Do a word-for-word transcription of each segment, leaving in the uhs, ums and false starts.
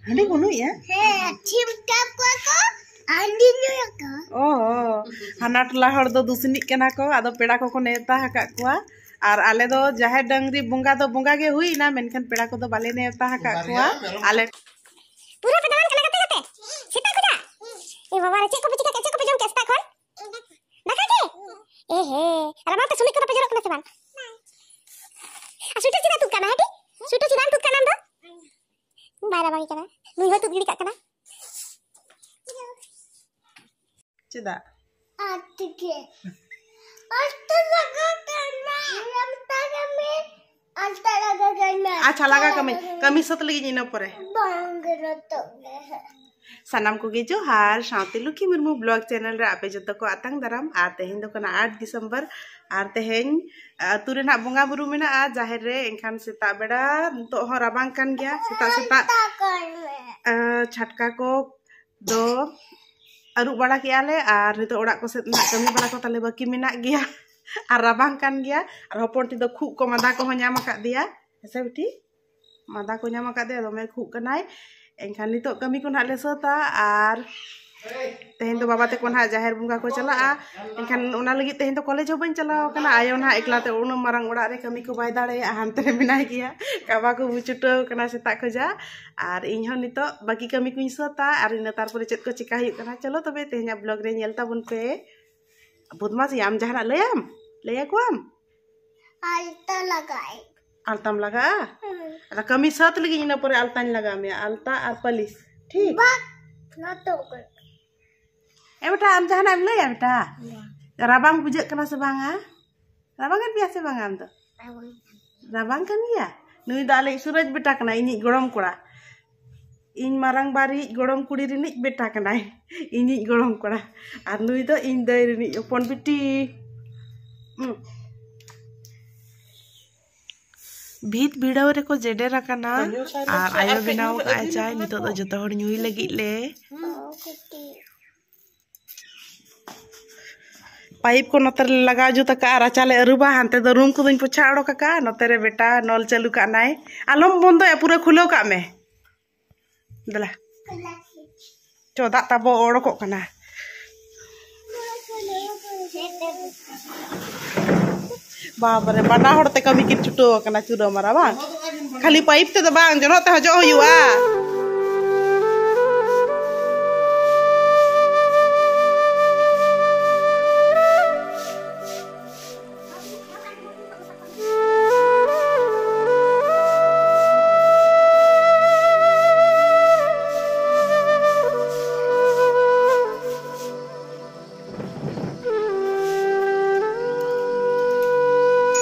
ᱦᱟᱺᱰᱤ ᱠᱚ ᱧᱩᱭᱮᱫᱼᱟ? ᱦᱮᱸ, ᱥᱤᱢ ᱠᱟᱯ ᱠᱚᱣᱟ ᱠᱚ, ᱦᱟᱺᱰᱤ ᱧᱩᱭᱟᱠᱚ᱾ ᱚ, ᱦᱟᱱᱟ ᱴᱚᱞᱟ ᱦᱚᱲ ᱫᱚ ᱫᱩᱥᱱᱤᱜ ᱠᱟᱱᱟ ᱠᱚ, ᱟᱫᱚ ᱯᱮᱲᱟ ᱠᱚᱠᱚ ᱱᱮᱣᱛᱟ ᱟᱠᱟᱫ ᱠᱚᱣᱟ᱾ ᱟᱨ ᱟᱞᱮ ᱫᱚ ᱡᱟᱦᱮᱨ ᱰᱟᱹᱝᱨᱤ ᱵᱚᱸᱜᱟ ᱫᱚ ᱵᱚᱸᱜᱟ ᱜᱮ ᱦᱩᱭ ᱮᱱᱟ, ᱢᱮᱱᱠᱷᱟᱱ ᱯᱮᱲᱟ ᱠᱚᱫᱚ ᱵᱟᱞᱮ ᱱᱮᱣᱛᱟ ᱟᱠᱟᱫ ᱠᱚᱣᱟ᱾ ᱟᱞᱮ ᱯᱩᱨᱟᱹ ᱯᱮ ᱫᱟᱬᱟᱱ ᱠᱟᱱᱟ ᱜᱟᱛᱮ ᱜᱟᱛᱮ? ᱥᱮᱛᱟᱜ ᱠᱷᱚᱱᱟᱜ? ᱮ ᱵᱟᱵᱟ ᱨᱮ, ᱪᱮᱫ ᱠᱚᱯᱮ ᱪᱤᱠᱟᱹ ᱠᱮᱫ? ᱪᱮᱫ ᱠᱚᱯᱮ ᱡᱚᱢ ᱠᱮᱫ ᱥᱮᱛᱟᱜ ᱠᱷᱚᱱ? ᱫᱟᱠᱟ ᱜᱮ? ᱮ ᱦᱮ, ᱟᱨ ᱟᱢᱟᱜ ᱛᱮ ᱥᱩᱱᱩᱡ ᱠᱚᱫᱚ ᱯᱮ ᱡᱚᱨᱚᱜ ᱠᱟᱱᱟ ᱥᱮ ᱵᱟᱝ? ᱟᱨ ᱥᱩᱭᱮᱴᱟᱨ ᱪᱮᱫᱟᱜ ᱛᱩᱫ ᱠᱟᱜ ᱢᱮ, ᱦᱮᱸ ᱴᱤ? ᱥᱩᱭᱮᱴᱟᱨ ᱪᱮᱫᱟᱜ ᱮᱢ ᱛᱩᱫ ᱠᱟᱜ ᱢᱮ ᱟᱢ ᱫᱚ? ᱵᱟᱭ ᱨᱟᱵᱟᱝ ᱠᱟᱱᱟ, ᱱᱩᱭ ᱦᱚᱸ ᱛᱩᱫ ᱜᱤᱰᱤ ᱠᱟᱜ ᱠᱟᱱᱟ᱾ ᱪᱮᱫᱟᱜ? ᱟᱨ ᱛᱮᱜᱮ᱾ ᱟᱨ ᱛᱚ ᱞᱟᱜᱟ ᱠᱟᱱᱟ᱾ ᱟᱨ ᱛᱚ ᱞᱟᱜᱟ ᱠᱟᱱᱟ᱾ ᱟᱪᱪᱷᱟ, ᱞᱟᱜᱟ ᱠᱟᱹᱢᱤ, ᱠᱟᱹᱢᱤ ᱥᱟᱹᱛ ᱞᱟᱹᱜᱤᱫ ᱤᱱᱟᱹ ᱯᱚᱨᱮ᱾ ᱵᱟᱝ ᱜᱮ ᱨᱚᱛᱚᱜ ᱜᱮ᱾ ᱥᱟᱱᱟᱢ ᱠᱚᱜᱮ ᱡᱚᱦᱟᱨ, ᱥᱟᱶᱛᱮ ᱞᱩᱠᱷᱤ ᱢᱩᱨᱢᱩ ᱵᱞᱚᱜ ᱪᱮᱱᱮᱞ ᱨᱮ ᱟᱯᱮ ᱡᱚᱛᱚ ᱠᱚ ᱟᱛᱟᱝ ᱫᱟᱨᱟᱢ᱾ ᱟᱨ ᱛᱮᱦᱮᱧ ᱫᱚ ᱠᱟᱱᱟ ᱟᱴ ᱰᱤᱥᱮᱢᱵᱚᱨ, ᱟᱨ ᱛᱮᱦᱮᱧ ᱟᱹᱛᱩ ᱨᱮᱱᱟᱜ ᱵᱚᱸᱜᱟ ᱵᱩᱨᱩ ᱢᱮᱱᱟᱜᱼᱟ ᱡᱟᱦᱮᱨ ᱨᱮ, ᱮᱱᱠᱷᱟᱱ ᱥᱮᱛᱟᱜ ᱵᱮᱲᱟ ᱱᱤᱛᱚᱜ ᱦᱚᱸ ᱨᱟᱵᱟᱝ ᱠᱟᱱ ᱜᱮᱭᱟ, ᱥᱮᱛᱟᱜ ᱥᱮᱛᱟᱜ᱾ ᱥᱮᱛᱟᱜ ᱠᱟᱱ ᱢᱮ᱾ ᱟᱸ, ᱪᱷᱟᱴᱠᱟ ᱠᱚ ᱫᱚ ᱟᱹᱨᱩᱵ ᱵᱟᱲᱟ ᱠᱮᱜᱼᱟ ᱞᱮ, ᱟᱨ ᱱᱤᱛᱚᱜ ᱚᱲᱟᱜ ᱠᱚ ᱥᱮᱫ ᱨᱮᱱᱟᱜ ᱠᱟᱹᱢᱤ ᱵᱟᱲᱟ ᱠᱚ ᱛᱟᱞᱮ ᱵᱟᱹᱠᱤ ᱢᱮᱱᱟᱜ ᱜᱮᱭᱟ᱾ ᱟᱨ ᱨᱟᱵᱟᱝ ᱠᱟᱱ ᱜᱮᱭᱟ, ᱟᱨ ᱦᱚᱯᱚᱱ ᱴᱤ ᱫᱚ ᱠᱷᱩᱜ ᱠᱚ ᱢᱟᱸᱫᱟ ᱠᱚᱦᱚᱸ ᱧᱟᱢ ᱟᱠᱟᱫ ᱫᱮᱭᱟ᱾ ᱦᱮᱸᱥᱮ ᱵᱤᱴᱤ? ᱢᱟᱸᱫᱟ ᱠᱚ ᱧᱟᱢ ᱟᱠᱟᱫ ᱫᱮᱭᱟ, ᱫᱚᱢᱮ ᱠᱷᱩᱜ ᱠᱟᱱᱟᱭ᱾ ᱮᱱᱠᱷᱟᱱ ᱱᱤᱛᱚᱜ ᱠᱟᱹᱢᱤ ᱠᱚ ᱱᱟᱦᱟᱜ ᱞᱮ ᱥᱟᱹᱛᱟ, ᱟᱨ ᱛᱮᱦᱮᱧ ᱫᱚ ᱵᱟᱵᱟ ᱛᱟᱠᱚ ᱱᱟᱦᱟᱜ ᱡᱟᱦᱮᱨ ᱵᱚᱸᱜᱟ ᱠᱚ ᱪᱟᱞᱟᱜᱼᱟ, ᱮᱱᱠᱷᱟᱱ ᱚᱱᱟ ᱞᱟᱹᱜᱤᱫ ᱛᱮᱦᱮᱧ ᱫᱚ ᱠᱚᱞᱮᱡᱽ ᱦᱚᱸ ᱵᱟᱹᱧ ᱪᱟᱞᱟᱣ ᱟᱠᱟᱱᱟ᱾ ᱟᱭᱳ ᱱᱟᱦᱟᱜ ᱮᱠᱞᱟ ᱛᱮ ᱩᱱᱟᱹᱜ ᱢᱟᱨᱟᱝ ᱚᱲᱟᱜ ᱨᱮ ᱠᱟᱹᱢᱤ ᱠᱚ ᱵᱟᱭ ᱫᱟᱲᱮᱭᱟᱜᱼᱟ, ᱦᱟᱱᱛᱮ ᱨᱮ ᱢᱮᱱᱟᱭ ᱜᱮᱭᱟ, ᱠᱟᱵᱟ ᱠᱚ ᱪᱷᱩᱴᱟᱹᱣ ᱟᱠᱟᱱᱟ ᱥᱮᱛᱟᱜ ᱠᱷᱚᱡᱟᱜ, ᱟᱨ ᱤᱧ ᱦᱚᱸ ᱱᱤᱛᱚᱜ ᱵᱟᱹᱠᱤ ᱠᱟᱹᱢᱤ ᱠᱚᱧ ᱥᱟᱹᱛᱟ, ᱟᱨ ᱤᱱᱟᱹ ᱛᱟᱨᱯᱚᱨᱮ ᱪᱮᱫ ᱠᱚ ᱪᱮᱠᱟ ᱦᱩᱭᱩᱜ ᱠᱟᱱᱟ᱾ ᱪᱚᱞᱚ ᱛᱚᱵᱮ ᱛᱮᱦᱮᱧᱟᱜ ᱵᱞᱚᱜ ᱨᱮ ᱧᱮᱞ ᱛᱟᱵᱚᱱ ᱯᱮ᱾ ᱵᱚᱫᱢᱟᱥᱤ, ᱟᱢ ᱡᱟᱦᱟᱱᱟᱜ ᱞᱟᱹᱭᱟᱢ? ᱞᱟᱹᱭ ᱟᱠᱚᱣᱟᱢ? ᱟᱞᱛᱟ ᱞᱟᱜᱟᱭ᱾ ᱟᱞᱛᱟᱢ ᱞᱟᱜᱟᱜᱼᱟ? ᱦᱩᱸ᱾ ᱟᱫᱚ ᱠᱟᱹᱢᱤ ᱥᱟᱹᱛ ᱞᱟᱹᱜᱤᱫ, ᱤᱱᱟᱹ ᱯᱚᱨᱮ ᱟᱞᱛᱟᱧ ᱞᱟᱜᱟᱣ ᱢᱮᱭᱟ, ᱟᱞᱛᱟ ᱟᱨ ᱯᱟᱹᱞᱤᱥ, ᱴᱷᱤᱠ? ᱵᱟᱝ, ᱱᱚᱛᱮ ᱩᱛᱟᱹᱨ᱾ ᱮ ᱵᱮᱴᱟ, ᱟᱢ ᱡᱟᱦᱟᱱᱟᱜ ᱮᱢ ᱞᱟᱹᱭᱟ ᱵᱮᱴᱟ? ᱵᱟᱝ᱾ ᱨᱟᱵᱟᱝ ᱵᱩᱡᱷᱟᱹᱜ ᱠᱟᱱᱟ ᱥᱮ ᱵᱟᱝᱟ? ᱨᱟᱵᱟᱝ ᱮᱫ ᱯᱮᱭᱟ ᱥᱮ ᱵᱟᱝᱟ ᱟᱢ ᱫᱚ? ᱨᱟᱵᱟᱝ᱾ ᱨᱟᱵᱟᱝ ᱠᱟᱱ ᱜᱮᱭᱟ? ᱱᱩᱭ ᱫᱚ ᱟᱞᱮᱭᱤᱡ ᱥᱩᱨᱚᱡᱽ ᱵᱮᱴᱟ ᱠᱟᱱᱟᱭ, ᱤᱧᱤᱡ ᱜᱚᱲᱚᱢ ᱠᱚᱲᱟ᱾ ᱤᱧ ᱢᱟᱨᱟᱝ ᱵᱟᱨᱤᱡ ᱜᱚᱲᱚᱢ ᱠᱩᱲᱤ ᱨᱤᱱᱤᱡ ᱵᱮᱴᱟ ᱠᱟᱱᱟᱭ, ᱤᱧᱤᱡ ᱜᱚᱲᱚᱢ ᱠᱚᱲᱟ᱾ ᱟᱨ ᱱᱩᱭ ᱫᱚ ᱤᱧ ᱫᱟᱹᱭ ᱨᱤᱱᱤᱡ ᱦᱚᱯᱚᱱ ᱵᱤᱴᱤ᱾ ᱦᱩᱸ᱾ ᱵᱷᱤᱛ ᱵᱷᱤᱲᱟᱹᱣ ᱨᱮᱠᱚ ᱡᱮᱰᱮᱨ ᱟᱠᱟᱱᱟ᱾ ᱟᱨ ᱟᱭᱳ ᱵᱮᱱᱟᱣ ᱠᱟᱜᱼᱟᱭ ᱪᱟᱭ᱾ ᱱᱤᱛᱚᱜ ᱫᱚ ᱡᱚᱛᱚ ᱦᱚᱲ ᱧᱩᱭ ᱞᱟᱹᱜᱤᱫ ᱞᱮ᱾ ᱯᱟᱭᱤᱯ ᱠᱚ ᱱᱚᱛᱮ ᱨᱮᱞᱮ ᱞᱟᱜᱟᱣ ᱡᱩᱛ ᱟᱠᱟᱜᱼᱟ, ᱨᱟᱪᱟ ᱞᱮ ᱟᱹᱨᱩᱵᱟ, ᱦᱟᱱᱛᱮ ᱫᱚ ᱨᱩᱢ ᱠᱚᱫᱚᱧ ᱯᱚᱪᱷᱟ ᱚᱰᱚᱠ ᱟᱠᱟᱜᱼᱟ᱾ ᱱᱚᱛᱮ ᱨᱮ ᱵᱮᱴᱟ ᱱᱚᱞ ᱪᱟᱹᱞᱩ ᱠᱟᱜ ᱱᱟᱭ, ᱟᱞᱚᱢ ᱵᱚᱱᱫᱚᱭᱟ, ᱯᱩᱨᱟᱹ ᱠᱷᱩᱞᱟᱹᱣ ᱠᱟᱜ ᱢᱮ᱾ ᱫᱮᱞᱟ᱾ ᱪᱚ, ᱫᱟᱜ ᱛᱟᱵᱚ ᱚᱰᱚᱠᱚᱜ ᱠᱟᱱᱟ᱾ ᱵᱟᱵᱟᱨᱮ, ᱵᱟᱱᱟ ᱦᱚᱲ ᱛᱮ ᱠᱟᱹᱢᱤ ᱠᱤᱱ ᱪᱷᱩᱴᱟᱹᱣ ᱟᱠᱟᱱᱟ ᱪᱩᱨᱟᱹ ᱢᱟᱨᱟ ᱵᱟᱝ? ᱠᱷᱟᱹᱞᱤ ᱯᱟᱭᱤᱯ ᱛᱮᱫᱚ ᱵᱟᱝ, ᱡᱚᱱᱚᱜ ᱛᱮᱦᱚᱸ ᱡᱚᱜ ᱦᱩᱭᱩᱜᱼᱟ᱾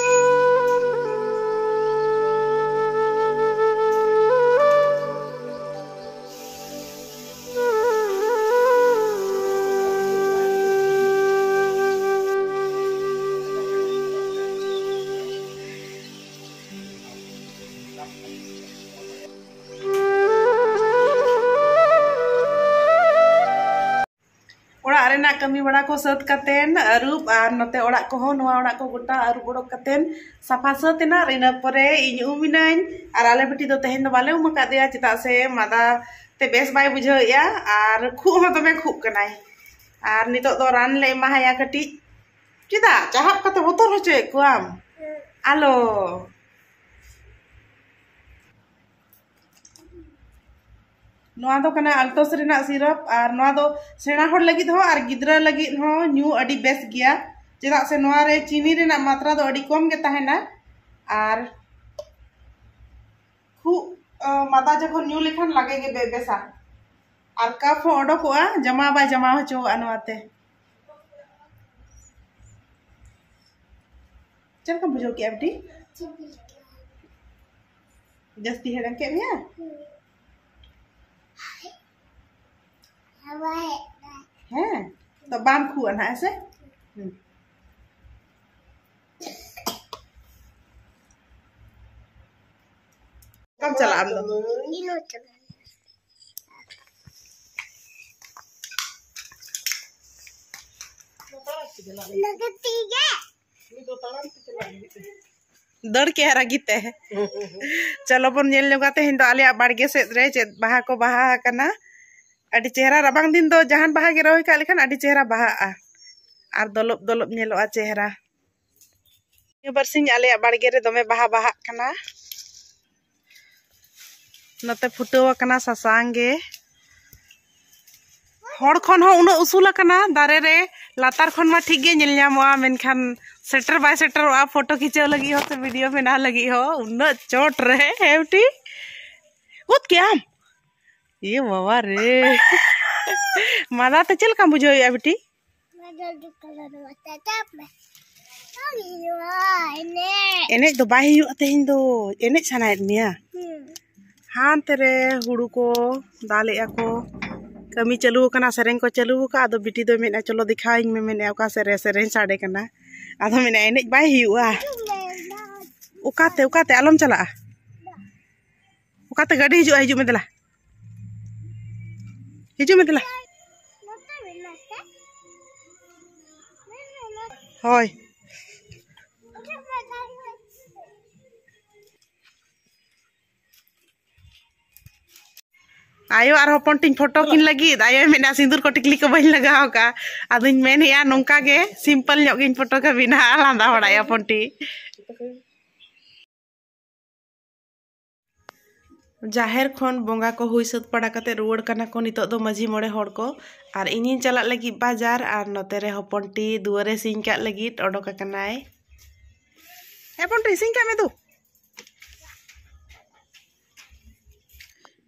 ᱚᱲᱟᱜ ᱨᱮᱱᱟᱜ ᱠᱟᱹᱢᱤ ᱵᱟᱲᱟ ᱠᱚ ᱥᱟᱹᱛ ᱠᱟᱛᱮᱱ ᱟᱹᱨᱩᱵ, ᱟᱨ ᱱᱚᱛᱮ ᱚᱲᱟᱜ ᱠᱚᱦᱚᱸ, ᱱᱚᱣᱟ ᱚᱲᱟᱜ ᱠᱚ ᱜᱚᱴᱟ ᱟᱹᱨᱩᱵ ᱚᱰᱚᱠ ᱠᱟᱛᱮᱱ ᱥᱟᱯᱷᱟ ᱥᱟᱹᱛ ᱮᱱᱟ᱾ ᱟᱨ ᱤᱱᱟᱹ ᱯᱚᱨᱮ ᱤᱧ ᱩᱢ ᱮᱱᱟᱹᱧ, ᱟᱨ ᱟᱞᱮ ᱵᱤᱴᱤ ᱫᱚ ᱛᱮᱦᱮᱧ ᱫᱚ ᱵᱟᱞᱮ ᱩᱢ ᱟᱠᱟᱫᱮᱭᱟ, ᱪᱮᱫᱟᱜ ᱥᱮ ᱢᱟᱫᱟ ᱛᱮ ᱵᱮᱥ ᱵᱟᱭ ᱵᱩᱡᱷᱟᱹᱣᱮᱫᱼᱟ, ᱟᱨ ᱠᱷᱩᱜ ᱦᱚᱸ ᱫᱚᱢᱮ ᱠᱷᱩᱜ ᱠᱟᱱᱟᱭ᱾ ᱟᱨ ᱱᱤᱛᱚᱜ ᱫᱚ ᱨᱟᱱ ᱞᱮ ᱮᱢᱟᱦᱟᱭᱟ ᱠᱟᱹᱴᱤᱡ᱾ ᱪᱮᱫᱟᱜ ᱪᱟᱦᱟᱵ ᱠᱟᱛᱮ ᱵᱚᱛᱚᱨ ᱦᱚᱪᱚᱭᱮᱫ ᱠᱚᱣᱟᱢ? ᱟᱞᱚ᱾ ᱱᱚᱣᱟ ᱫᱚ ᱠᱟᱱᱟ ᱟᱞᱴᱚᱥ ᱨᱮᱱᱟᱜ ᱥᱤᱨᱚᱯ, ᱟᱨ ᱱᱚᱣᱟ ᱫᱚ ᱥᱮᱬᱟ ᱦᱚᱲ ᱞᱟᱹᱜᱤᱫ ᱦᱚᱸ ᱟᱨ ᱜᱤᱫᱽᱨᱟᱹ ᱞᱟᱹᱜᱤᱫ ᱦᱚᱸ ᱧᱩ ᱟᱹᱰᱤ ᱵᱮᱥ ᱜᱮᱭᱟ, ᱪᱮᱫᱟᱜ ᱥᱮ ᱱᱚᱣᱟ ᱨᱮ ᱪᱤᱱᱤ ᱨᱮᱱᱟᱜ ᱢᱟᱛᱨᱟ ᱫᱚ ᱟᱹᱰᱤ ᱠᱚᱢ ᱜᱮ ᱛᱟᱦᱮᱱᱟ᱾ ᱟᱨ ᱠᱷᱩᱜ, ᱟᱸ, ᱢᱟᱫᱟ ᱡᱚᱠᱷᱚᱱ ᱧᱩ ᱞᱮᱠᱷᱟᱱ ᱞᱟᱜᱮ ᱜᱮ ᱵᱮ-, ᱵᱮᱥᱟ, ᱟᱨ ᱠᱟᱯ ᱦᱚᱸ ᱚᱰᱚᱠᱚᱜᱼᱟ, ᱡᱟᱢᱟ ᱵᱟᱭ ᱡᱟᱢᱟ ᱦᱚᱪᱚᱣᱟᱜᱼᱟ ᱱᱚᱣᱟᱛᱮ᱾ ᱪᱮᱫ ᱞᱮᱠᱟᱢ ᱵᱩᱡᱷᱟᱹᱣ ᱠᱮᱜᱼᱟ ᱵᱤᱴᱤ? ᱡᱟᱹᱥᱛᱤ ᱦᱮᱲᱮᱢ ᱠᱮᱫ ᱢᱮᱭᱟ? ᱦᱮᱸ, ᱛᱚ ᱵᱟᱢ ᱠᱷᱩᱜᱼᱟ ᱱᱟᱦᱟᱜ, ᱦᱮᱸ ᱥᱮ? ᱦᱩᱸ᱾ ᱚᱠᱟᱢ ᱪᱟᱞᱟᱜᱼᱟ ᱟᱢ ᱫᱚ? ᱞᱟᱹᱜᱤᱫ ᱛᱮᱜᱮ᱾ ᱩᱱᱤ ᱫᱚ ᱛᱟᱲᱟᱢ ᱛᱮ ᱪᱟᱞᱟᱜ ᱞᱟᱹᱜᱤᱫ ᱛᱮ᱾ ᱫᱟᱹᱲ ᱠᱮᱜᱼᱟ ᱨᱟᱹᱜᱤ ᱛᱮ᱾ ᱪᱚᱞᱚ ᱵᱚᱱ ᱧᱮᱞ ᱧᱚᱜᱟ ᱛᱮᱦᱮᱧ ᱫᱚ ᱟᱞᱮᱭᱟᱜ ᱵᱟᱲᱜᱮ ᱥᱮᱫ ᱨᱮ ᱪᱮᱫ ᱵᱟᱦᱟ ᱠᱚ ᱵᱟᱦᱟ ᱟᱠᱟᱱᱟ᱾ ᱟᱹᱰᱤ ᱪᱮᱦᱨᱟ, ᱨᱟᱵᱟᱝ ᱫᱤᱱ ᱫᱚ ᱡᱟᱦᱟᱱ ᱵᱟᱦᱟ ᱜᱮ ᱨᱚᱦᱚᱭ ᱠᱟᱜ ᱞᱮᱠᱷᱟᱱ ᱟᱹᱰᱤ ᱪᱮᱦᱨᱟ ᱵᱟᱦᱟᱜᱼᱟ ᱟᱨ ᱫᱚᱞᱚᱵ ᱫᱚᱞᱚᱵ ᱧᱮᱞᱚᱜᱼᱟ ᱪᱮᱦᱨᱟ᱾ ᱱᱤᱭᱟᱹ ᱵᱟᱨᱥᱤᱧ ᱟᱞᱮᱭᱟᱜ ᱵᱟᱲᱜᱮ ᱨᱮ ᱫᱚᱢᱮ ᱵᱟᱦᱟ ᱵᱟᱦᱟᱜ ᱠᱟᱱᱟ᱾ ᱱᱚᱛᱮ ᱯᱷᱩᱴᱟᱹᱣ ᱟᱠᱟᱱᱟ ᱥᱟᱥᱟᱝ ᱜᱮ᱾ ᱦᱚᱲ ᱠᱷᱚᱱ ᱦᱚᱸ ᱩᱱᱟᱹᱜ ᱩᱥᱩᱞ ᱟᱠᱟᱱᱟ ᱫᱟᱨᱮ ᱨᱮ, ᱞᱟᱛᱟᱨ ᱠᱷᱚᱱ ᱢᱟ ᱴᱷᱤᱠ ᱜᱮ ᱧᱮᱞ ᱧᱟᱢᱚᱜᱼᱟ, ᱢᱮᱱᱠᱷᱟᱱ ᱥᱮᱴᱮᱨ ᱵᱟᱭ ᱥᱮᱴᱮᱨᱚᱜᱼᱟ ᱯᱷᱳᱴᱳ ᱠᱷᱤᱪᱟᱹᱣ ᱞᱟᱹᱜᱤᱫ ᱦᱚᱸ ᱥᱮ ᱵᱷᱤᱰᱤᱭᱳ ᱵᱮᱱᱟᱣ ᱞᱟᱹᱜᱤᱫ ᱦᱚᱸ᱾ ᱩᱱᱟᱹᱜ ᱪᱚᱴ ᱨᱮ, ᱦᱮᱸ ᱵᱤᱴᱤ? ᱩᱫ ᱠᱮᱜ ᱟᱢ? ᱤᱭᱟᱹ ᱵᱟᱵᱟ ᱨᱮ᱾ ᱢᱟᱫᱟ ᱛᱮ ᱪᱮᱫ ᱞᱮᱠᱟᱢ ᱵᱩᱡᱷᱟᱹᱣᱮᱫᱼᱟ ᱵᱤᱴᱤ? ᱮᱱᱮᱡ ᱫᱚ ᱵᱟᱭ ᱦᱩᱭᱩᱜᱼᱟ ᱛᱮᱦᱮᱧ ᱫᱚ᱾ ᱮᱱᱮᱡ ᱥᱟᱱᱟᱭᱮᱫ ᱢᱮᱭᱟ? ᱦᱟᱱᱛᱮ ᱨᱮ ᱦᱩᱲᱩ ᱠᱚ ᱫᱟᱞᱮᱜᱼᱟ ᱠᱚ, ᱠᱟᱹᱢᱤ ᱪᱟᱹᱞᱩ ᱟᱠᱟᱱᱟ, ᱥᱮᱨᱮᱧ ᱠᱚ ᱪᱟᱹᱞᱩ ᱟᱠᱟᱫᱼᱟ᱾ ᱟᱫᱚ ᱵᱤᱴᱤ ᱫᱚᱭ ᱢᱮᱱᱮᱫᱼᱟ, "ᱪᱚᱞᱚ ᱫᱮᱠᱷᱟᱣᱟᱹᱧ ᱢᱮ", ᱢᱮᱱᱮᱫᱼᱟ, ᱚᱠᱟ ᱥᱮᱫ ᱨᱮ ᱥᱮᱨᱮᱧ ᱥᱟᱰᱮ ᱠᱟᱱᱟ᱾ ᱟᱫᱚ ᱢᱮᱱᱮᱫᱼᱟ, "ᱮᱱᱮᱡ ᱵᱟᱭ ᱦᱩᱭᱩᱜᱼᱟ?" ᱚᱠᱟᱛᱮ, ᱚᱠᱟᱛᱮ? ᱟᱞᱚᱢ ᱪᱟᱞᱟᱜᱼᱟ᱾ ᱚᱠᱟᱛᱮ ᱜᱟᱹᱰᱤ ᱦᱤᱡᱩᱜᱼᱟ? ᱦᱤᱡᱩᱜ ᱢᱮ ᱫᱮᱞᱟ, ᱦᱤᱡᱩᱜ ᱢᱮ ᱫᱮᱞᱟ᱾ ᱦᱳᱭ᱾ ᱟᱭᱳ ᱟᱨ ᱦᱚᱯᱚᱱ ᱴᱤᱧ ᱯᱷᱳᱴᱳ ᱠᱤᱱ ᱞᱟᱹᱜᱤᱫ᱾ ᱟᱭᱳᱭ ᱢᱮᱱᱟ, "ᱥᱤᱸᱫᱩᱨ ᱠᱚ ᱴᱤᱠᱞᱤ ᱠᱚ ᱵᱟᱹᱧ ᱞᱟᱜᱟᱣ ᱟᱠᱟᱫᱼᱟ᱾" ᱟᱫᱚᱧ ᱢᱮᱱᱮᱫᱼᱟ, "ᱱᱚᱝᱠᱟ ᱜᱮ ᱥᱤᱢᱯᱮᱞ ᱧᱚᱜ ᱜᱤᱧ ᱯᱷᱳᱴᱳ ᱠᱟᱵᱤᱱᱟ", ᱞᱟᱸᱫᱟ ᱵᱟᱲᱟᱭᱟ ᱦᱚᱯᱚᱱ ᱴᱤ᱾ ᱡᱟᱦᱮᱨ ᱠᱷᱚᱱ ᱵᱚᱸᱜᱟ ᱠᱚ ᱦᱩᱭ ᱥᱟᱹᱛ ᱵᱟᱲᱟ ᱠᱟᱛᱮ ᱨᱩᱣᱟᱹᱲ ᱠᱟᱱᱟ ᱠᱚ ᱱᱤᱛᱚᱜ ᱫᱚ ᱢᱟᱹᱡᱷᱤ ᱢᱚᱬᱮ ᱦᱚᱲ ᱠᱚ᱾ ᱟᱨ ᱤᱧᱤᱧ ᱪᱟᱞᱟᱜ ᱞᱟᱹᱜᱤᱫ ᱵᱟᱡᱟᱨ, ᱟᱨ ᱱᱚᱛᱮ ᱨᱮ ᱦᱚᱯᱚᱱ ᱴᱤ ᱫᱩᱣᱟᱹᱨᱮ ᱥᱤᱧ ᱠᱟᱜ ᱞᱟᱹᱜᱤᱫ ᱚᱰᱚᱠ ᱟᱠᱟᱱᱟᱭ᱾ ᱦᱚᱯᱚᱱ ᱴᱤ, ᱥᱤᱧ ᱠᱟᱜ ᱢᱮ ᱫᱩ᱾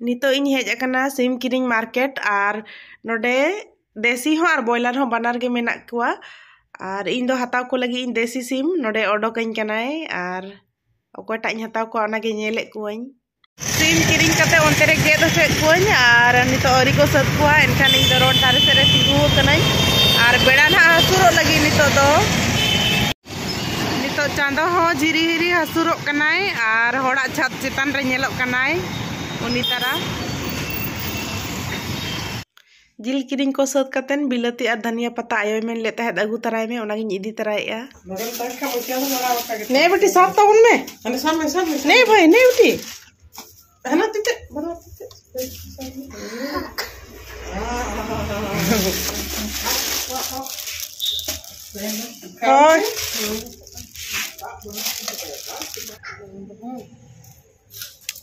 ᱱᱤᱛᱚᱜ ᱤᱧ ᱦᱮᱡ ᱟᱠᱟᱱᱟ ᱥᱤᱢ ᱠᱤᱨᱤᱧ ᱢᱟᱨᱠᱮᱴ, ᱟᱨ ᱱᱚᱰᱮ ᱫᱮᱥᱤ ᱦᱚᱸ ᱟᱨ ᱵᱚᱭᱞᱟᱨ ᱦᱚᱸ ᱵᱟᱱᱟᱨ ᱜᱮ ᱢᱮᱱᱟᱜ ᱠᱚᱣᱟ᱾ ᱟᱨ ᱤᱧ ᱫᱚ ᱦᱟᱛᱟᱣ ᱠᱚ ᱞᱟᱹᱜᱤᱫ ᱤᱧ ᱫᱮᱥᱤ ᱥᱤᱢ ᱱᱚᱰᱮ ᱚᱰᱚᱠᱟᱹᱧ ᱠᱟᱱᱟᱭ, ᱟᱨ ᱚᱠᱚᱭᱴᱟᱜ ᱤᱧ ᱦᱟᱛᱟᱣ ᱠᱚᱣᱟ ᱚᱱᱟᱜᱮ ᱧᱮᱞᱮᱫ ᱠᱚᱣᱟᱧ᱾ ᱥᱤᱢ ᱠᱤᱨᱤᱧ ᱠᱟᱛᱮ ᱚᱱᱛᱮ ᱨᱮ ᱜᱮᱫ ᱦᱚᱪᱚᱭᱮᱫ ᱠᱚᱣᱟᱹᱧ, ᱟᱨ ᱱᱤᱛᱚᱜ ᱟᱹᱣᱨᱤ ᱠᱚ ᱥᱟᱹᱛ ᱠᱚᱣᱟ, ᱮᱱᱠᱷᱟᱱ ᱤᱧ ᱫᱚ ᱨᱳᱰ ᱫᱷᱟᱨᱮ ᱥᱮᱫ ᱨᱮ ᱛᱤᱸᱜᱩ ᱟᱠᱟᱱᱟᱹᱧ᱾ ᱟᱨ ᱵᱮᱲᱟ ᱱᱟᱦᱟᱜ ᱦᱟᱹᱥᱩᱨᱚᱜ ᱞᱟᱹᱜᱤᱫ ᱱᱤᱛᱚᱜ ᱫᱚ᱾ ᱱᱤᱛᱚᱜ ᱪᱟᱸᱫᱚ ᱦᱚᱸ ᱡᱷᱤᱨᱤ ᱦᱤᱨᱤ ᱦᱟᱹᱥᱩᱨᱚᱜ ᱠᱟᱱᱟᱭ ᱟᱨ ᱦᱚᱲᱟᱜ ᱪᱷᱟᱫᱽ ᱪᱮᱛᱟᱱ ᱨᱮ ᱧᱮᱞᱚᱜ ᱠᱟᱱᱟᱭ ᱩᱱᱤ ᱛᱟᱨᱟ᱾ ᱡᱤᱞ ᱠᱤᱨᱤᱧ ᱠᱚ ᱥᱟᱹᱛ ᱠᱟᱛᱮᱱ ᱵᱤᱞᱟᱹᱛᱤ ᱟᱨ ᱫᱷᱟᱱᱤᱭᱟ ᱯᱟᱛᱟ ᱟᱭᱳᱭ ᱢᱮᱱ ᱞᱮᱫ ᱛᱟᱦᱮᱸᱫ, "ᱟᱹᱜᱩ ᱛᱟᱨᱟᱭ ᱢᱮ", ᱚᱱᱟᱜᱤᱧ ᱤᱫᱤ ᱛᱟᱨᱟᱭᱮᱫᱼᱟ᱾ ᱱᱮ ᱵᱤᱴᱤ, ᱥᱟᱵ ᱛᱟᱵᱚᱱ ᱢᱮ᱾ ᱦᱟᱱᱮ ᱥᱟᱵ ᱢᱮ, ᱥᱟᱵ ᱢᱮ, ᱥᱟᱵ ᱱᱮ ᱢᱮ᱾ ᱵᱷᱟᱹᱭ, ᱱᱮ ᱵᱤᱴᱤ᱾ ᱦᱟᱱᱟ ᱛᱤ ᱛᱮ, ᱵᱟᱱᱟᱨ ᱛᱤ ᱛᱮ᱾ ᱦᱳᱭ᱾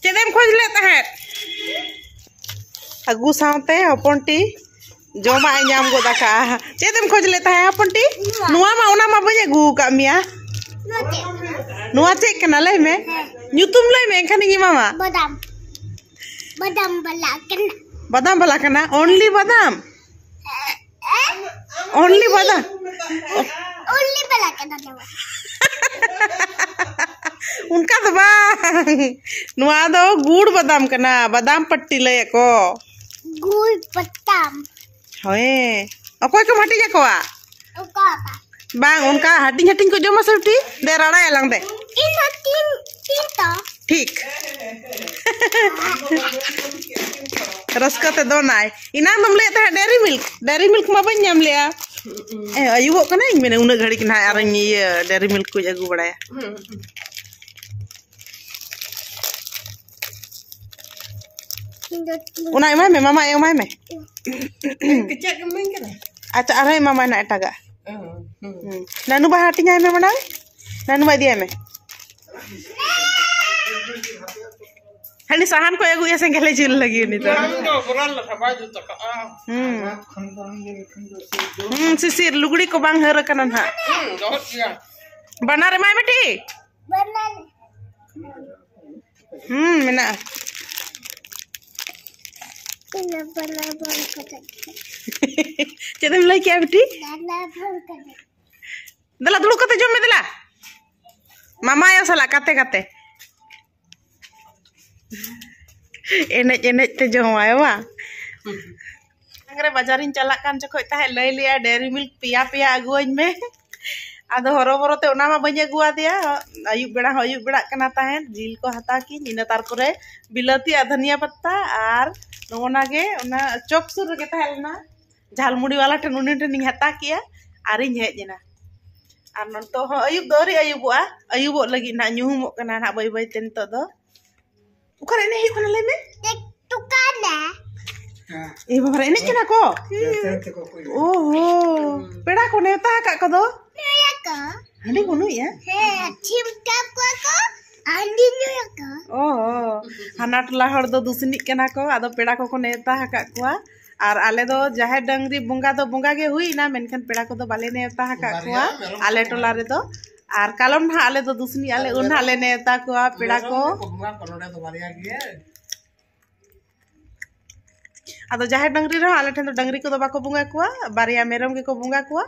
ᱪᱮᱫ ᱮᱢ ᱠᱷᱚᱡᱽ ᱞᱮᱫ ᱛᱟᱦᱮᱸᱫ? ᱟᱹᱜᱩ ᱥᱟᱶᱛᱮ ᱦᱚᱯᱚᱱ ᱴᱤ ᱡᱚᱢᱟᱜ ᱮ ᱧᱟᱢ ᱜᱚᱫ ᱟᱠᱟᱜᱼᱟ᱾ ᱪᱮᱫ ᱮᱢ ᱠᱷᱚᱡᱽ ᱞᱮᱫ ᱛᱟᱦᱮᱸᱫ ᱦᱚᱯᱚᱱ ᱴᱤ? ᱱᱚᱣᱟ᱾ ᱱᱚᱣᱟ ᱢᱟ, ᱚᱱᱟ ᱢᱟ ᱵᱟᱹᱧ ᱟᱹᱜᱩ ᱟᱠᱟᱫ ᱢᱮᱭᱟ᱾ ᱱᱚᱣᱟ ᱪᱮᱫ ᱠᱟᱱᱟ? ᱱᱚᱣᱟ ᱪᱮᱫ ᱠᱟᱱᱟ? ᱞᱟᱹᱭ ᱢᱮ᱾ ᱦᱮᱸ᱾ ᱧᱩᱛᱩᱢ ᱞᱟᱹᱭ ᱢᱮ, ᱮᱱᱠᱷᱟᱱᱤᱧ ᱮᱢᱟᱢᱟ᱾ ᱵᱟᱫᱟᱢ᱾ ᱵᱟᱫᱟᱢ ᱵᱟᱞᱟ ᱠᱟᱱᱟ᱾ ᱵᱟᱫᱟᱢ ᱵᱟᱞᱟ ᱠᱟᱱᱟ? Only ᱵᱟᱫᱟᱢ? ᱮ? Only ᱵᱟᱫᱟᱢ? Only ᱵᱟᱞᱟ ᱠᱟᱱᱟ ᱱᱚᱣᱟ᱾ ᱚᱱᱠᱟ ᱫᱚ ᱵᱟᱝ, ᱱᱚᱣᱟ ᱫᱚ ᱜᱩᱲ ᱵᱟᱫᱟᱢ ᱠᱟᱱᱟ, ᱵᱟᱫᱟᱢ ᱯᱟᱴᱤ ᱞᱟᱹᱭ ᱟᱠᱚ᱾ ᱜᱩᱲ ᱵᱟᱫᱟᱢ᱾ ᱦᱳᱭ, ᱚᱠᱚᱭ ᱠᱚᱢ ᱦᱟᱹᱴᱤᱧ ᱟᱠᱚᱣᱟ? ᱚᱠᱟ ᱚᱠᱟ? ᱵᱟᱝ, ᱚᱱᱠᱟ ᱦᱟᱹᱴᱤᱧ ᱦᱟᱹᱴᱤᱧ ᱠᱚ ᱡᱚᱢᱟ ᱥᱮ ᱵᱤᱴᱤ? ᱫᱮ, ᱨᱟᱲᱟᱭᱟᱞᱟᱝ ᱫᱮ᱾ ᱤᱧ ᱦᱚᱸ ᱛᱤᱱ, ᱛᱤᱱ ᱛᱚ᱾ ᱴᱷᱤᱠ᱾ ᱨᱟᱹᱥᱠᱟᱹ ᱛᱮ ᱫᱚᱱᱟᱭ᱾ ᱮᱱᱟᱝ ᱫᱚᱢ ᱞᱟᱹᱭᱮᱫ ᱛᱟᱦᱮᱸᱫ Dairy Milk, Dairy Milk ᱢᱟ ᱵᱟᱹᱧ ᱧᱟᱢ ᱞᱮᱜᱼᱟ᱾ ᱮ, ᱟᱹᱭᱩᱵᱚᱜ ᱠᱟᱱᱟ, ᱤᱧ ᱢᱮᱱᱟ ᱩᱱᱟᱹᱜ ᱜᱷᱟᱹᱲᱤᱡ ᱱᱟᱦᱟᱜ ᱟᱨᱚᱧ ᱤᱭᱟᱹ Dairy Milk ᱠᱚᱧ ᱟᱹᱜᱩ ᱵᱟᱲᱟᱭᱟ᱾ ᱤᱧ ᱫᱚ ᱛᱤᱱ ᱚᱱᱟ ᱮᱢᱟᱭ ᱢᱮ, ᱢᱟᱢᱟ ᱮᱢᱟᱭ ᱢᱮ᱾ ᱪᱮᱫ ᱮᱢ ᱢᱮᱱ ᱠᱟᱫᱟ? ᱟᱪᱪᱷᱟ, ᱟᱨᱦᱚᱸ ᱮᱢᱟᱢᱟᱭ ᱱᱟᱜ ᱮᱴᱟᱜᱟᱜ᱾ ᱦᱩᱸ᱾ ᱱᱟᱱᱩ ᱵᱟ ᱦᱟᱹᱴᱤᱧᱟᱭ ᱢᱮ ᱢᱟᱲᱟᱝ᱾ ᱱᱟᱱᱩ ᱵᱟ ᱤᱫᱤᱭᱟᱭ ᱢᱮ᱾ ᱦᱟᱹᱱᱤ ᱥᱟᱦᱟᱱ ᱠᱚᱭ ᱟᱹᱜᱩᱭᱟ, ᱥᱮᱸᱜᱮᱞᱮ ᱡᱩᱞ ᱞᱟᱹᱜᱤᱫ ᱩᱱᱤ ᱫᱚ᱾ ᱵᱟᱝ ᱫᱚ ᱵᱚᱨᱟᱞ ᱞᱮᱠᱟ ᱵᱟᱭ ᱡᱩᱛ ᱟᱠᱟᱜᱼᱟ᱾ ᱦᱩᱸ᱾ ᱦᱩᱸ, ᱥᱤᱥᱤᱨ ᱞᱩᱜᱽᱲᱤ ᱠᱚ ᱵᱟᱝ ᱦᱟᱹᱨ ᱟᱠᱟᱱᱟ ᱱᱟᱦᱟᱜ᱾ ᱦᱩᱸ, ᱫᱚᱦᱚ ᱜᱮᱭᱟ᱾ ᱵᱟᱱᱟᱨ ᱮᱢᱟᱭ ᱢᱮ ᱴᱷᱤᱠ᱾ ᱵᱟᱱᱟᱨ᱾ ᱦᱩᱸ, ᱢᱮᱱᱟᱜᱼᱟ᱾ ᱤᱧ ᱫᱚ ᱵᱟᱱᱟᱨ ᱵᱚᱞ ᱠᱟᱛᱮ᱾ ᱪᱮᱫ ᱮᱢ ᱞᱟᱹᱭ ᱠᱮᱜᱼᱟ ᱵᱤᱴᱤ? ᱵᱟᱱᱟᱨ ᱵᱚᱞ ᱠᱟᱛᱮ᱾ ᱫᱮᱞᱟ, ᱫᱩᱲᱩᱵ ᱠᱟᱛᱮ ᱡᱚᱢ ᱢᱮ, ᱫᱮᱞᱟ᱾ ᱢᱟᱢᱟ ᱟᱭᱳ ᱥᱟᱞᱟᱜ ᱠᱟᱛᱮ ᱠᱟᱛᱮ᱾ ᱮᱱᱮᱡ ᱮᱱᱮᱡ ᱛᱮ ᱡᱚᱢᱟᱭ ᱵᱟᱝ? ᱢᱟᱲᱟᱝ ᱨᱮ ᱵᱟᱡᱟᱨᱤᱧ ᱪᱟᱞᱟᱜ ᱠᱟᱱ ᱡᱚᱠᱷᱚᱡ ᱛᱟᱦᱮᱸᱫ ᱞᱟᱹᱭ ᱞᱮᱜᱼᱟ, "Dairy Milk ᱯᱮᱭᱟ ᱯᱮᱭᱟ ᱟᱹᱜᱩᱣᱟᱹᱧ ᱢᱮ᱾" ᱟᱫᱚ ᱦᱚᱨᱚᱵᱚᱨᱚ ᱛᱮ ᱚᱱᱟ ᱢᱟ ᱵᱟᱹᱧ ᱟᱹᱜᱩᱣᱟᱫᱮᱭᱟ᱾ ᱟᱹᱭᱩᱵ ᱵᱮᱲᱟ ᱦᱚᱸ ᱟᱹᱭᱩᱵ ᱵᱮᱲᱟᱜ ᱠᱟᱱᱟ ᱛᱟᱦᱮᱸᱫ, ᱡᱤᱞ ᱠᱚ ᱦᱟᱛᱟᱣ ᱠᱤᱧ, ᱤᱱᱟᱹ ᱛᱟᱨᱯᱚᱨᱮ ᱵᱤᱞᱟᱹᱛᱤ ᱟᱨ ᱫᱷᱟᱹᱱᱤᱭᱟᱹ ᱯᱟᱛᱟ ᱟᱨ ᱱᱚᱜᱼᱚ ᱱᱟ ᱜᱮ, ᱚᱱᱟ ᱪᱚᱯ ᱥᱩᱨ ᱨᱮᱜᱮ ᱛᱟᱦᱮᱸ ᱞᱮᱱᱟ, ᱡᱷᱟᱞᱢᱩᱲᱤ ᱣᱟᱞᱟ ᱴᱷᱮᱱ, ᱩᱱᱤ ᱴᱷᱮᱱᱤᱧ ᱦᱟᱛᱟᱣ ᱠᱮᱜᱼᱟ ᱟᱨᱤᱧ ᱦᱮᱡ ᱮᱱᱟ᱾ ᱟᱨ ᱱᱤᱛᱚᱜ ᱦᱚᱸ ᱟᱹᱭᱩᱵ ᱫᱚ ᱟᱹᱣᱨᱤ ᱟᱹᱭᱩᱵᱚᱜᱼᱟ, ᱟᱹᱭᱩᱵᱚᱜ ᱞᱟᱹᱜᱤᱫ ᱱᱟᱦᱟᱜ, ᱧᱩᱦᱩᱢᱚᱜ ᱠᱟᱱᱟ ᱱᱟᱦᱟᱜ ᱵᱟᱹᱭ ᱵᱟᱹᱭ ᱛᱮ ᱱᱤᱛᱚᱜ ᱫᱚ᱾ ᱚᱠᱟᱨᱮ ᱮᱱᱮᱡ ᱦᱩᱭᱩᱜ ᱠᱟᱱᱟ ᱞᱟᱹᱭ ᱢᱮ? ᱴᱩᱠᱟᱱᱟ᱾ ᱮ ᱵᱟᱵᱟ ᱨᱮ, ᱮᱱᱮᱡ ᱠᱟᱱᱟ ᱠᱚ? ᱦᱩᱸ᱾ ᱚᱦᱚ, ᱯᱮᱲᱟ ᱠᱚ ᱱᱮᱣᱛᱟ ᱟᱠᱟᱫ ᱠᱚᱫᱚ? ᱱᱩᱭᱟ ᱠᱚ᱾ ᱦᱟᱺᱰᱤ ᱠᱚ ᱧᱩᱭᱮᱫᱼᱟ? ᱦᱮᱸ, ᱥᱤᱢ ᱪᱟᱯ ᱠᱚᱣᱟ ᱠᱚ, ᱦᱟᱺᱰᱤ ᱧᱩᱭᱟ ᱠᱚ᱾ ᱚ, ᱦᱟᱱᱟ ᱴᱚᱞᱟ ᱦᱚᱲ ᱫᱚ ᱫᱩᱥᱱᱤᱜ ᱠᱟᱱᱟ ᱠᱚ, ᱟᱫᱚ ᱯᱮᱲᱟ ᱠᱚᱠᱚ ᱱᱮᱣᱛᱟ ᱟᱠᱟᱫ ᱠᱚᱣᱟ᱾ ᱟᱨ ᱟᱞᱮ ᱫᱚ ᱡᱟᱦᱮᱨ ᱰᱟᱹᱝᱨᱤ ᱵᱚᱸᱜᱟ ᱫᱚ ᱵᱚᱸᱜᱟ ᱜᱮ ᱦᱩᱭ ᱮᱱᱟ, ᱢᱮᱱᱠᱷᱟᱱ ᱯᱮᱲᱟ ᱠᱚᱫᱚ ᱵᱟᱞᱮ ᱱᱮᱣᱛᱟ ᱟᱠᱟᱫ ᱠᱚᱣᱟ ᱟᱞᱮ ᱴᱚᱞᱟ ᱨᱮᱫᱚ᱾ ᱟᱨ ᱠᱟᱞᱚᱢ ᱱᱟᱦᱟᱜ ᱟᱞᱮ ᱫᱚ ᱫᱩᱥᱱᱤᱜ ᱟᱞᱮ, ᱩᱱ ᱱᱟᱦᱟᱜ ᱞᱮ ᱱᱮᱣᱛᱟ ᱠᱚᱣᱟ ᱯᱮᱲᱟ ᱠᱚ᱾ ᱟᱫᱚ ᱡᱟᱦᱮᱨ ᱰᱟᱹᱝᱨᱤ ᱨᱮᱦᱚᱸ ᱟᱞᱮ ᱴᱷᱮᱱ ᱫᱚ ᱰᱟᱹᱝᱨᱤ ᱠᱚᱫᱚ ᱵᱟᱠᱚ ᱵᱚᱸᱜᱟ ᱠᱚᱣᱟ, ᱵᱟᱨᱭᱟ ᱢᱮᱨᱚᱢ ᱜᱮᱠᱚ ᱵᱚᱸᱜᱟ ᱠᱚᱣᱟ᱾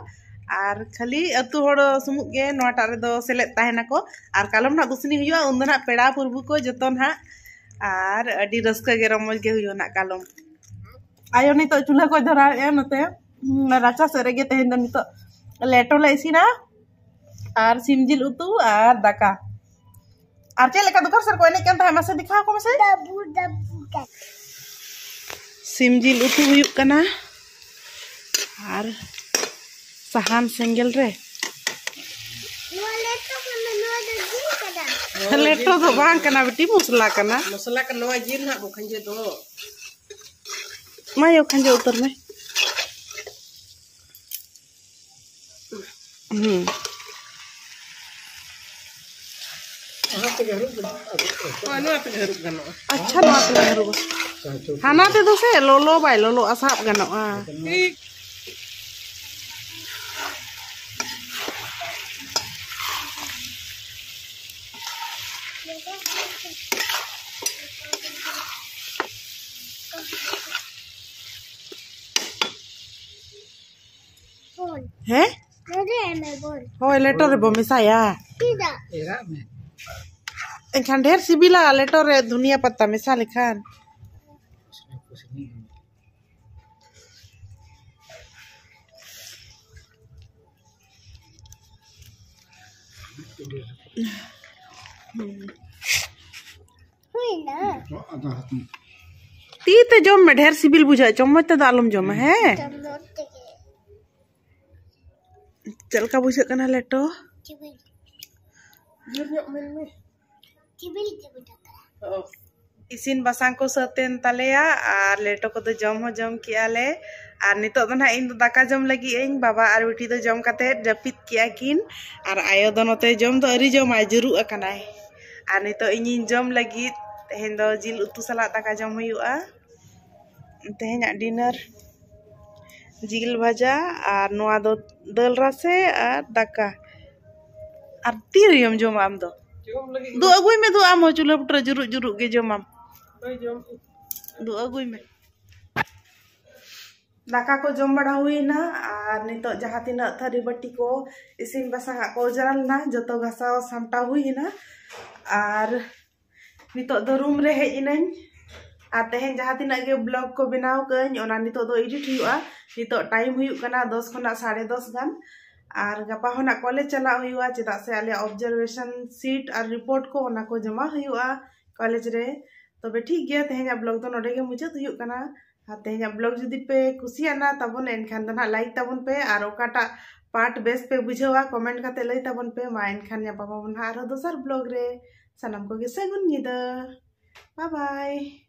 ᱟᱨ ᱠᱷᱟᱹᱞᱤ ᱟᱹᱛᱩ ᱦᱚᱲ ᱥᱩᱢᱩᱜ ᱜᱮ ᱱᱚᱣᱟᱴᱟᱜ ᱨᱮᱫᱚ ᱥᱮᱞᱮᱫ ᱛᱟᱦᱮᱱᱟᱠᱚ᱾ ᱟᱨ ᱠᱟᱞᱚᱢ ᱱᱟᱦᱟᱜ ᱫᱩᱥᱱᱤ ᱦᱩᱭᱩᱜᱼᱟ, ᱩᱱ ᱫᱚ ᱱᱟᱦᱟᱜ ᱯᱮᱲᱟ ᱯᱩᱨᱵᱷᱩ ᱠᱚ ᱡᱚᱛᱚ ᱱᱟᱦᱟᱜ, ᱟᱨ ᱟᱹᱰᱤ ᱨᱟᱹᱥᱠᱟᱹ ᱜᱮ ᱨᱚᱢᱚᱡᱽ ᱜᱮ ᱦᱩᱭᱩᱜᱼᱟ ᱱᱟᱦᱟᱜ ᱠᱟᱞᱚᱢ᱾ ᱟᱭᱳ ᱱᱤᱛᱚᱜ ᱪᱩᱞᱦᱟᱹ ᱠᱚᱭ ᱫᱷᱚᱨᱟᱣᱮᱫᱼᱟ ᱱᱚᱛᱮ, ᱦᱩᱸ, ᱨᱟᱪᱟ ᱥᱮᱫ ᱨᱮᱜᱮ ᱛᱮᱦᱮᱧ ᱫᱚ ᱱᱤᱛᱚᱜ ᱞᱮᱴᱚ ᱞᱮ ᱤᱥᱤᱱᱟ ᱟᱨ ᱥᱤᱢ ᱡᱤᱞ ᱩᱛᱩ ᱟᱨ ᱫᱟᱠᱟ᱾ ᱟᱨ ᱪᱮᱫ ᱞᱮᱠᱟ ᱫᱚᱠᱟᱱ ᱥᱮᱫ ᱠᱚ ᱮᱱᱮᱡ ᱠᱟᱱ ᱛᱟᱦᱮᱸᱫ, ᱢᱟᱥᱮ ᱫᱮᱠᱷᱟᱣ ᱠᱚ ᱢᱮᱥᱮ᱾ ᱰᱟᱵᱩ ᱰᱟᱵᱩ ᱠᱟᱛᱮ᱾ ᱥᱤᱢ ᱡᱤᱞ ᱩᱛᱩ ᱦᱩᱭᱩᱜ ᱠᱟᱱᱟ ᱟᱨ ᱥᱟᱦᱟᱱ ᱥᱮᱸᱜᱮᱞ ᱨᱮ᱾ ᱱᱚᱣᱟ ᱞᱮᱴᱚ ᱠᱟᱱᱟ, ᱱᱚᱣᱟ ᱫᱚ ᱡᱤᱞ ᱠᱟᱱᱟ᱾ ᱞᱮᱴᱚ ᱫᱚ ᱵᱟᱝ ᱠᱟᱱᱟ ᱵᱤᱴᱤ, ᱢᱚᱥᱞᱟ ᱠᱟᱱᱟ᱾ ᱢᱚᱥᱞᱟ ᱠᱟᱱᱟ, ᱱᱚᱣᱟ ᱡᱤᱞ ᱱᱟᱦᱟᱜ ᱵᱚ ᱠᱷᱟᱸᱡᱚ ᱫᱚ᱾ ᱢᱟ ᱭᱳ, ᱠᱷᱟᱸᱡᱚ ᱩᱛᱟᱹᱨ ᱢᱮ᱾ ᱦᱩᱸ᱾ ᱦᱳᱭ, ᱱᱚᱣᱟ ᱛᱮᱜᱮ ᱦᱟᱹᱨᱩᱵ ᱜᱟᱱᱚᱜᱼᱟ᱾ ᱟᱪᱪᱷᱟ, ᱱᱚᱣᱟ ᱛᱮᱜᱮ ᱦᱟᱹᱨᱩᱵᱟ᱾ ᱦᱟᱱᱟ ᱛᱮᱫᱚ ᱥᱮ ᱞᱚᱞᱚ ᱵᱟᱭ ᱞᱚᱞᱚᱜᱼᱟ, ᱥᱟᱵ ᱜᱟᱱᱚᱜᱼᱟ᱾ ᱴᱷᱤᱠ᱾ ᱦᱮᱸ? ᱦᱳᱭ, ᱞᱮᱴᱚ ᱨᱮᱵᱚ ᱢᱮᱥᱟᱭᱟ᱾ ᱮᱨᱟᱜ ᱢᱮ᱾ ᱮᱱᱠᱷᱟᱱ ᱰᱷᱮᱨ ᱥᱤᱵᱤᱞᱟ ᱞᱮᱴᱚ ᱨᱮ ᱫᱷᱩᱱᱤᱭᱟᱹ ᱯᱟᱛᱟ ᱢᱮᱥᱟ ᱞᱮᱠᱷᱟᱱ᱾ ᱠᱩᱥᱱᱤ, ᱠᱩᱥᱱᱤ᱾ ᱛᱤ ᱛᱮ ᱡᱚᱢ ᱢᱮ, ᱰᱷᱮᱨ ᱥᱤᱵᱤᱞ ᱵᱩᱡᱷᱟᱹᱜᱼᱟ, ᱪᱚᱢᱚᱪ ᱛᱮᱫᱚ ᱟᱞᱚᱢ ᱡᱚᱢᱟ᱾ ᱦᱮᱸ, ᱪᱮᱫ ᱞᱮᱠᱟ ᱵᱩᱡᱷᱟᱹᱜ ᱠᱟᱱᱟ ᱞᱮᱴᱚ? ᱡᱳᱨ ᱧᱚᱜ ᱢᱮᱱ ᱢᱮ᱾ ᱤᱥᱤᱱ ᱵᱟᱥᱟᱝ ᱠᱚ ᱥᱟᱹᱛ ᱮᱱ ᱛᱟᱞᱮᱭᱟ ᱟᱨ ᱞᱮᱴᱚ ᱠᱚᱫᱚ ᱡᱚᱢ ᱦᱚᱸ ᱡᱚᱢ ᱠᱮᱜᱼᱟ ᱞᱮ᱾ ᱟᱨ ᱱᱤᱛᱚᱜ ᱫᱚ ᱱᱟᱦᱟᱜ ᱤᱧ ᱫᱚ ᱫᱟᱠᱟ ᱡᱚᱢ ᱞᱟᱹᱜᱤᱫ ᱟᱹᱧ, ᱵᱟᱵᱟ ᱟᱨ ᱵᱤᱴᱤ ᱫᱚ ᱡᱚᱢ ᱠᱟᱛᱮ ᱡᱟᱹᱯᱤᱫ ᱠᱮᱜᱼᱟ ᱠᱤᱱ᱾ ᱟᱨ ᱟᱭᱳ ᱫᱚ ᱱᱚᱛᱮ ᱡᱚᱢ ᱫᱚ ᱟᱹᱣᱨᱤ ᱡᱚᱢᱟᱭ, ᱡᱩᱨᱩᱜ ᱟᱠᱟᱱᱟᱭ᱾ ᱟᱨ ᱱᱤᱛᱚᱜ ᱤᱧᱤᱧ ᱡᱚᱢ ᱞᱟᱹᱜᱤᱫ᱾ ᱛᱮᱦᱮᱧ ᱫᱚ ᱡᱤᱞ ᱩᱛᱩ ᱥᱟᱞᱟᱜ ᱫᱟᱠᱟ ᱡᱚᱢ ᱦᱩᱭᱩᱜᱼᱟ᱾ ᱛᱮᱦᱮᱧᱟᱜ ᱰᱤᱱᱟᱨ ᱡᱤᱞ ᱵᱷᱟᱡᱟ ᱟᱨ ᱱᱚᱣᱟ ᱫᱚ ᱫᱟᱹᱞ ᱨᱟᱥᱮ ᱟᱨ ᱫᱟᱠᱟ᱾ ᱟᱨ ᱛᱤ ᱨᱮᱭᱮᱢ ᱡᱚᱢᱟ ᱟᱢ ᱫᱚ? ᱡᱚᱢ ᱞᱟᱹᱜᱤᱫ ᱫᱩ ᱟᱹᱜᱩᱭ ᱢᱮ, ᱫᱩ ᱟᱢ ᱦᱚᱸ ᱪᱩᱞᱦᱟᱹ ᱵᱩᱴᱟᱹ ᱨᱮ ᱡᱩᱨᱩᱜ ᱡᱩᱨᱩᱜ ᱜᱮ ᱡᱚᱢᱟᱢ᱾ ᱦᱳᱭ, ᱡᱚᱢ᱾ ᱫᱩ ᱟᱹᱜᱩᱭ ᱢᱮ᱾ ᱫᱟᱠᱟ ᱠᱚ ᱡᱚᱢ ᱵᱟᱲᱟ ᱦᱩᱭᱱᱟ ᱟᱨ ᱱᱤᱛᱚᱜ ᱡᱟᱦᱟᱸ ᱛᱤᱱᱟᱹᱜ ᱛᱷᱟᱹᱨᱤ ᱵᱟᱹᱴᱤ ᱠᱚ ᱤᱥᱤᱱ ᱵᱟᱥᱟᱝ ᱟᱜ ᱠᱚ ᱚᱡᱽᱨᱟ ᱞᱮᱱᱟ, ᱡᱚᱛᱚ ᱜᱷᱟᱥᱟᱣ ᱥᱟᱢᱴᱟᱣ ᱦᱩᱭ ᱮᱱᱟ᱾ ᱟᱨ ᱱᱤᱛᱚᱜ ᱫᱚ ᱨᱩᱢ ᱨᱮ ᱦᱮᱡ ᱮᱱᱟᱹᱧ᱾ ᱟᱨ ᱛᱮᱦᱮᱧ ᱡᱟᱦᱟᱸ ᱛᱤᱱᱟᱹᱜ ᱜᱮ ᱵᱞᱚᱜ ᱠᱚ ᱵᱮᱱᱟᱣ ᱠᱟᱹᱧ, ᱚᱱᱟ ᱱᱤᱛᱚᱜ ᱫᱚ ᱮᱰᱤᱴ ᱦᱩᱭᱩᱜᱼᱟ᱾ ᱱᱤᱛᱚᱜ ᱴᱟᱭᱤᱢ ᱦᱩᱭᱩᱜ ᱠᱟᱱᱟ ᱫᱚᱥ ᱠᱷᱚᱱᱟᱜ ᱥᱟᱲᱮ ᱫᱚᱥ ᱜᱟᱱ᱾ ᱟᱨ ᱜᱟᱯᱟ ᱦᱚᱸ ᱱᱟᱜ ᱠᱚᱞᱮᱡᱽ ᱪᱟᱞᱟᱜ ᱦᱩᱭᱩᱜᱼᱟ, ᱪᱮᱫᱟᱜ ᱥᱮ ᱟᱞᱮᱭᱟᱜ ᱚᱵᱡᱟᱨᱵᱷᱮᱥᱚᱱ ᱥᱤᱴ ᱟᱨ ᱨᱤᱯᱳᱨᱴ ᱠᱚ, ᱚᱱᱟ ᱠᱚ ᱡᱚᱢᱟ ᱦᱩᱭᱩᱜᱼᱟ ᱠᱚᱞᱮᱡᱽ ᱨᱮ᱾ ᱛᱚᱵᱮ ᱴᱷᱤᱠ ᱜᱮᱭᱟ, ᱛᱮᱦᱮᱧᱟᱜ ᱵᱞᱚᱜ ᱫᱚ ᱱᱚᱰᱮ ᱜᱮ ᱢᱩᱪᱟᱹᱫ ᱦᱩᱭᱩᱜ ᱠᱟᱱᱟ᱾ ᱟᱨ ᱛᱮᱦᱮᱧᱟᱜ ᱵᱞᱚᱜ ᱡᱩᱫᱤ ᱯᱮ ᱠᱩᱥᱤᱭᱟᱫᱼᱟ ᱛᱟᱵᱚᱱ, ᱮᱱᱠᱷᱟᱱ ᱫᱚ ᱱᱟᱜ ᱞᱟᱭᱤᱠ ᱛᱟᱵᱚᱱ ᱯᱮ, ᱟᱨ ᱚᱠᱟᱴᱟᱜ ᱯᱟᱨᱴ ᱵᱮᱥ ᱯᱮ ᱵᱩᱡᱷᱟᱹᱣᱟ ᱠᱚᱢᱮᱱᱴ ᱠᱟᱛᱮ ᱞᱟᱹᱭ ᱛᱟᱵᱚᱱ ᱯᱮ᱾ ᱢᱟ ᱮᱱᱠᱷᱟᱱ ᱧᱟᱯᱟᱢ ᱟᱵᱚᱱ ᱱᱟᱜ ᱟᱨᱦᱚᱸ ᱫᱚᱥᱟᱨ ᱵᱞᱚᱜ ᱨᱮ᱾ ᱥᱟᱱᱟᱢ ᱠᱚᱜᱮ ᱥᱟᱹᱜᱩᱱ ᱧᱤᱫᱟᱹ᱾ ᱵᱟᱭ ᱵᱟᱭ᱾